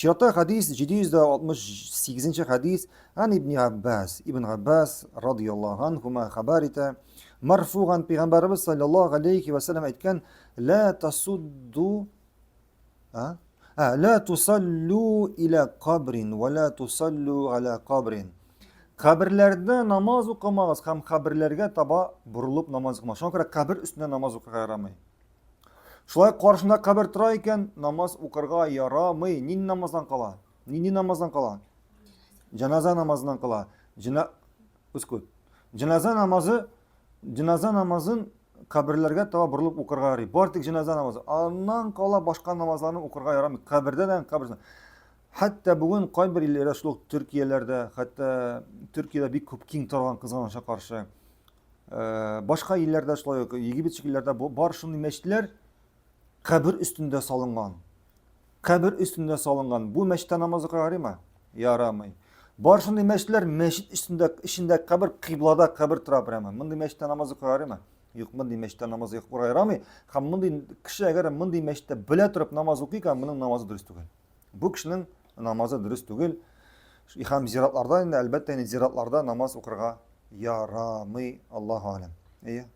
Чиратта хәдис 768 нче хәдис Ан ибн Аббас, Ибн Аббас радияллаһу анһума хәбәр итә. Марфуган пәйгамбәребез саллаллаһу алейхи ва сәлләм әйткән: "Ла тасудду а? А, ла тусаллу иля кабрин ва ла тусаллу аля кабрин." Каберләрдә намаз укымагыз һәм каберләргә таба борылып намаз укымагыз. Шуңа күрә кабер өстендә намаз укырга ярамый. Шулай каршында кабер тора икән, намаз укырга ярамый. Нинди намаздан кала? Нинди намаздан кала? Җаназа намазыннан кала. Җина Үскүт. Җаназа намазы, җаназа намазын каберләргә таба борылып укырга ярый. Бар тик җаназа намазы. Аннан кала башка намазларны укырга ярамый. Кабердә дә, кабердә. Хәтта бүген кайбер илләрдә шул ук Төркияләрдә, хәтта Төркиядә бик күп киң таралган кызганычка каршы. Э, башка илләрдә шулай ук Египет шикелләрдә бар шундый мәчетләр кабер өстендә салынган. Кабер өстендә салынган. Бу мәчеттә намаз укырга ярыймы? Ярамый. Бар шундый мәчетләр мәчет өстендә эчендә кабер, кыйблада кабер тора прямо. Мондый мәчеттә намаз укырга ярыймы? Юк, мондый мәчеттә намаз укырга ярамый. Һәм мондый кеше әгәр мондый мәчеттә белә торып намаз укый икән, моның намазы дөрес түгел. Бу кешенең намазы дөрес түгел. Һәм зиратларда инде, әлбәттә, инде зиратларда намаз укырга ярамый, Аллаһу алем. Әйе.